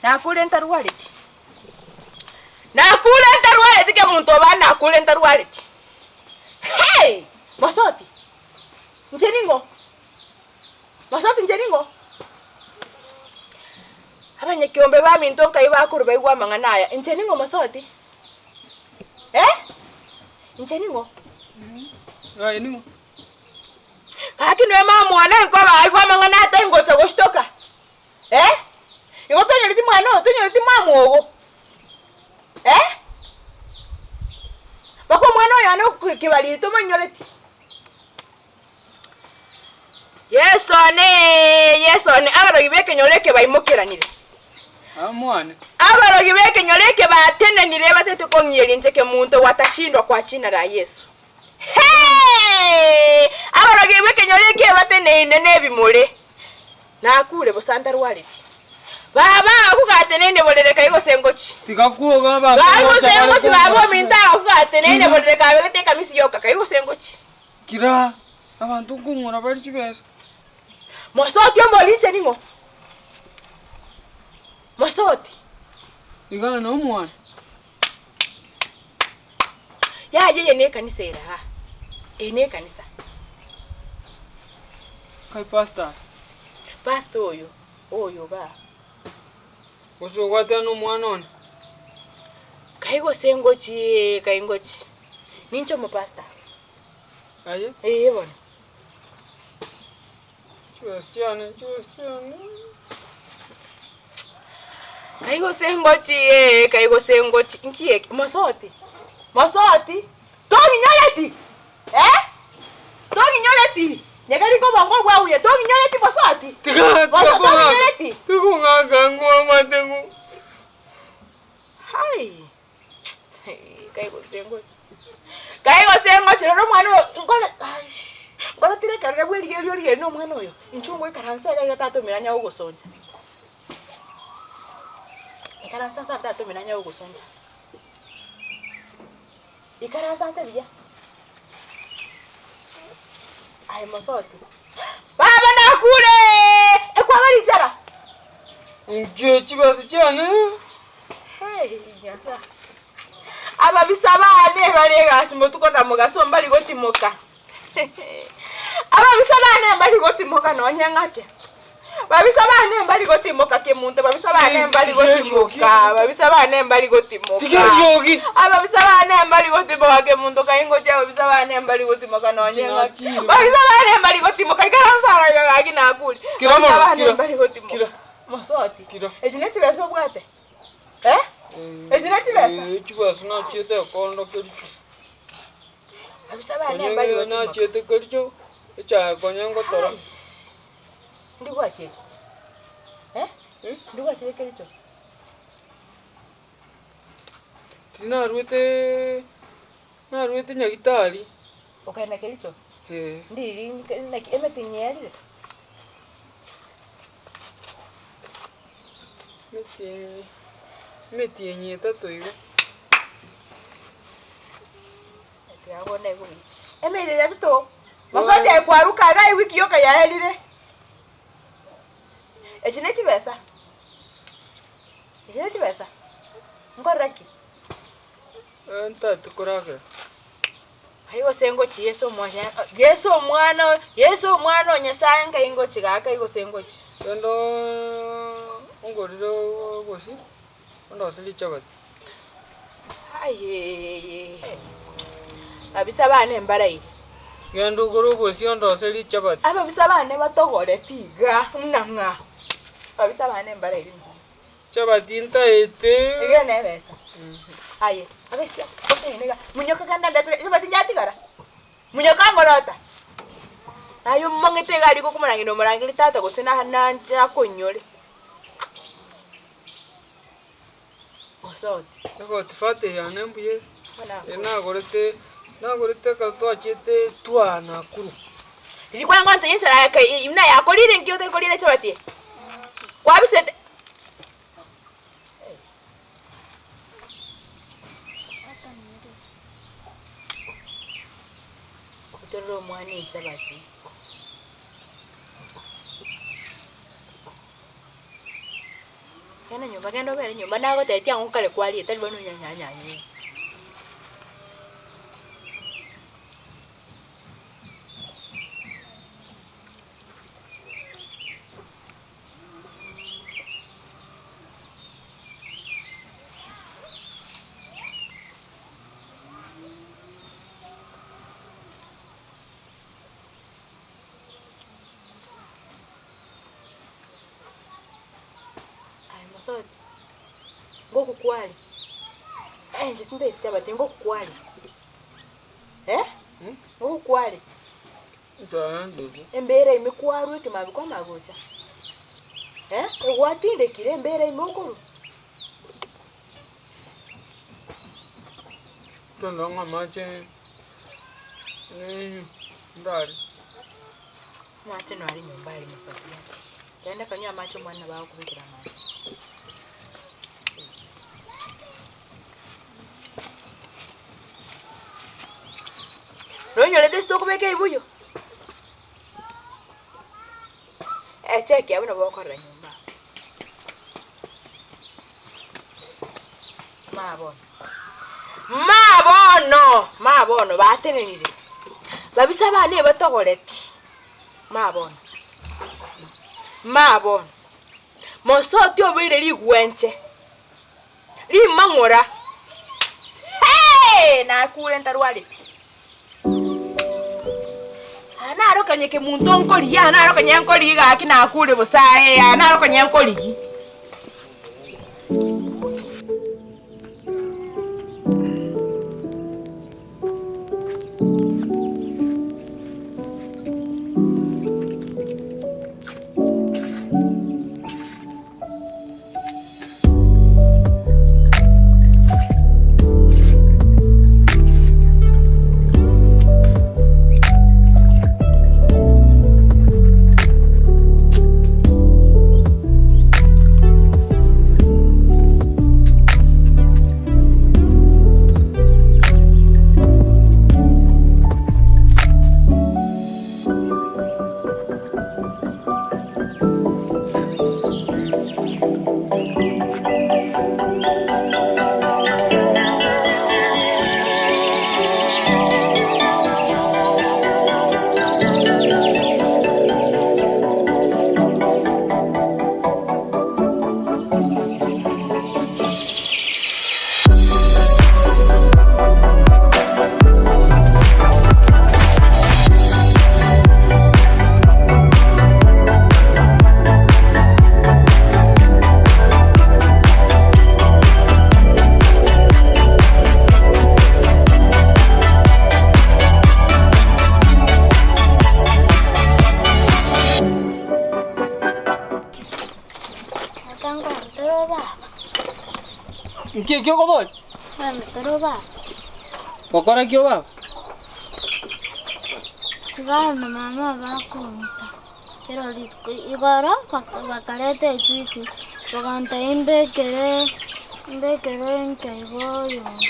Nakure ntarwareti. Nakure ntarwareti kemonto oba nakure ntarwareti. Hey! Mosoti, inche ning'o? Mosoti inche ning'o? Abanyakiombe baminto nkai bakorwa baigwe amang'ana aya, inche ning'o mosoti? Eh? Inche ning'o? Aye ning'o? Gaki noe mama one nkoba aigwe amang'ana aya taingocha goshtoka. Eh? Igo tonyoreti mwana oyo, tonyoreti mama ogo. Eh? Mpaka omwana oyo one okebariri tomonyoreti. Yeso one, Yeso one, abarogi b'ekenyoro eke baimokeranire. Amwane. Abarogi b'ekenyoro eke batenenire batete kong'iyeria inche kemonto watashindwa kwa jina la Yesu. Hee! Abarogi b'ekenyoro eke bateneine nebimore. Nakure bosa ntarwareti. Baba agakwa gateneine borere kai gose ngochi. Tiga kwoga abanto Kai gocha gose bare ngochi baba kong'ora ominto chibesa. agakwa gateneine Kira. borere kabegete ekamisi yoka kai gose ngochi. Kira, abanto nkong'ora bare chibesa. Mosoti omori inche ning'o? Mosoti. Iga nomwana. Yaya eye nekanisa ere aa, eye nekanisa. Kai pastor. Pastor oyo, oyo igaa. Gose ogwatera nomwana one. Kai gose ngochi kai ngochi. Ninche omopastor. Aye? Ee bono. Chibesa chiane, chibesa chiane. Kai gose ngochi ee, kai gose ngochi, nki eke? Mosoti, mosoti, tong'inyoreti eh? Tong'inyoreti? Nyegeri nkobongo obwauye, tong'inyoreti mosoti? Tiga, tiga Boso kong'aka, tong'inyoreti? tiga kong'aka ng'o amate ng'o. Hai. Kai gose ngochi. Kai gose ngochi rora omwana oyo nkore ai nkoretire ekerore bwerigereria origereria na omwana oyo, inchuo ngoikaranse iga iga tata omino anyare gogosoncha. Ikaransa ase tata omino anyare gogosoncha. Ikaransa ase buya. Aye mosoti, baba nakure ekwaba richara. Inche chibesa chiane. Ababisa baane bare egasi motuko na mogaso mbari gotimoka. Ababisa baane mbari gotimoka nonye ng'ake. Babisa baane mbari gotimoka kemunto, babisa baane mbari gotimoka, babisa baane mbari gotimoka. Tiga eriogi. Ababisa baane mbari gotimoka kemunto kai ngochia ababisa baane mbari gotimoka nonye ng'ake. Chinachire. Babisa baane mbari gotimoka ikaransa iga gaki nakure. Kira Babisa mono, baane kira, mbari gotimoka. kira. Mosoti, Kira. echi ne chibesa obwate? Eh? Echi ne chibesa? Eh, chibesa nachiete ekondo kericho. Abisa bane Konye mbari gotimoka. nachiete kericho, echae konye ngotora. Ndi gwachete? Eh? Eh? Ndi gwachete kericho? Tinaruete naruete Nyagitari. Okaenda kericho? Eh. Ndiriri naki emeti ng'erire? Emetienyi, emetienyi etato iga. Tiga bono aigwe buya. Emeeri etato, mosoti aye kwaruka iga ewiki yoka yaerire. Echi ne chibesa, echi ne chibesa, nkorera ki? Ntagete koragera. Aye gose ngochi Yeso omwana Yeso omwana Yeso omwana o Nyasaye nkai ngochi gaka aye gose ngochi. Genda ongorere obosie, ondoserie chichabati. Ayee ababisa bane mbarairi. Genda ogore obosie ondoserie chichabati. Ababisa bane batogoreti iga buna ng'a ababisa bane mbarairi. Chabati ntaete. Iga nebesa. Aye, agaisia, otenene iga, monyoka genda ndetere echabati nyatigara, monyoka ngorota. Aye omong'ete iga aria gokomorang'ina omorangeri tata gose na nanche akonyore. Osoti. Egotifati yane mbuya ere nagorete nagorete ekero twachiete twaa Nakuru. Riria kwangontebia enchera yake buna yakorire nki otekorire echabati eye? Kwabisete. Otorere omwana echabati. Genda nyomba, genda obere nyomba, nagotebetie ang'o kare kwariete tari bono onyanyanyanye. Aye mosoti, ngokokwani, inche tintageti chabati ngokokwani, eh, ngokokwani. Embera ime kwarwa ekemaambia kwamanya gocha, eh, gwatindekire embera ime okorwa. Tondora ng'a amache ndare. Amache naro nyomba aria mosoti gaki. Genda kanywe amache omwana nabo agokobekera amache. Nonyorete ase tokobeka ebibuyu? Echeki abwo nabo okorora nyomba abwo. Maa bono, maa bono, maa bono batenenire, babisa bane ebatogoreti, maa bono, maa bono, mosoti obeire rigwenche. Rimang'ora, Hee! Nakure ntarwareti. Aya naro kanye kemunto nkorigia, aya naro kanye nkorigia gaki nakure bosa aye, aya naro kanye nkorigia. Tata nkontore baba. Nki ekio okoboria? Nkontore baba. Gokora ki obaba? Sigara na mama bakonta kera rituko. Igoro bakareta ejuisi bagantebia mbekere mbekere nke igo oyonde.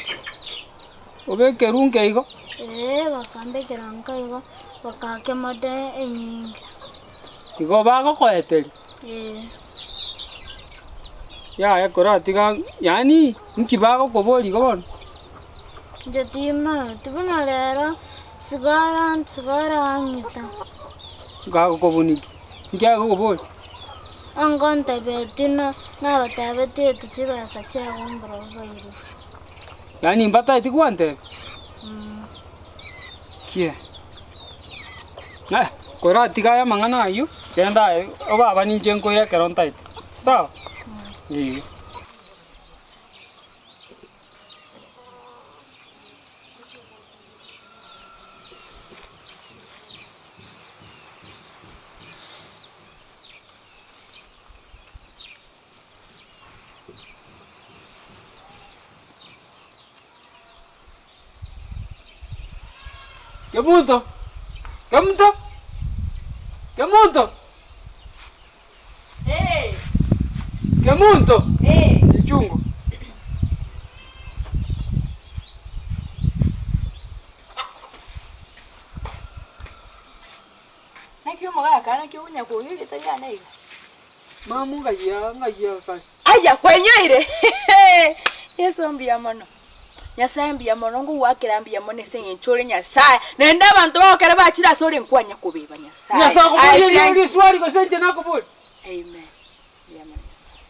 Obekerwe nke igo? Ee, bakambekera nke igo, bakaaka emote enyinge. Igo bagokoeteria? Ee. Yaya koratiga yaani inki bagokoboria igo bono? Inche timanyeti, buna rero sigara sigara ang'ita. Gagokobunikia, inki agokoboria? Angontebetie nabatebetie eti chibesa chiagombora oboiri. Yaani mbataeti gwantebia? Kie. Koratiga aya amang'ana ayio, genda aye obaba ninche nkoire ekero ntaete, sawa? Eeh. Kemunto! Kemunto! Kemunto! Kemunto! Echungu. Naki omogaka, naki okonya koria erieta riane iga? Mama ng'ai aa ng'ai akare. Aya kwenyoire Yeso mbuya mono, Nyasaye mbuya mono ngogoakera mbuya mono ase eng'encho ore Nyasaye, naende abanto bao ekero bachire ase ore nkwanya kobeba Nyasaye. Nyasaye I akoborie thank you. riswali gose inche nakoboria? Amen. Mbuya mono Nyasaye.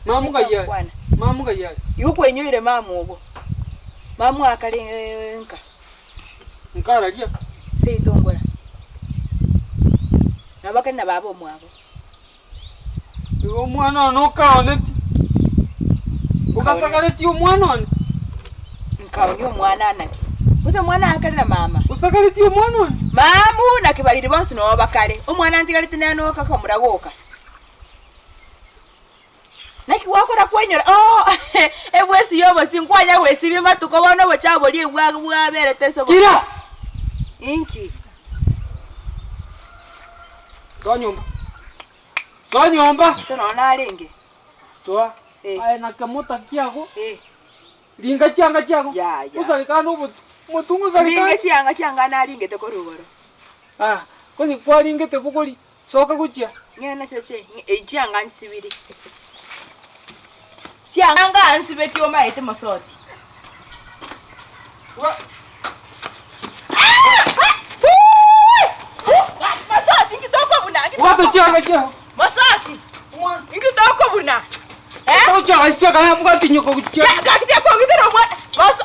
Mama ng'ai are? Kwana. Mama ng'ai are? Igo kwenyoire mama obo, mama akare nka. Nkararia. Seito ngora. Nabo bakare na baba omwabo. Igo omwana one okaoneti, ogasagaretie omwana one. Nkaonia omwana naki? Gose omwana akare na mama? Osagaretie omwana one. Mamu naki bariri bonsi noo bakare, omwana ntigarete nere oka akamura goka. Naki gwakora kwenyora oo ebwesi y'obosie nkwanya gwesibia matuko bono obochafu boria bwa bwaberete ase obo. Kira! Inki? Soa nyomba. Soa nyomba. Intwe nonya narenge. Soa. Eh. Aye na kemoto kiago, Eh. ringa chianga chiago. Ya, ya. Osareka ande obotu. Omotungu osareka Ringe ande. chianga chianga naringete korwa igoro. Ah, konye kwaringete bogori, soka gochia. Ng'e nachio chi eh, chianga nsibiri. Chianga nsibetie omaete mosoti. Wa- Mosoti inki tokobuna? Inki Bwata tokobuna? chianga chiago. Mosoti Omwana. inki tokobuna? Eh? Tocha asia kaya bwati nyoko gochia. Gaki tiakong'itera omwana. Moso.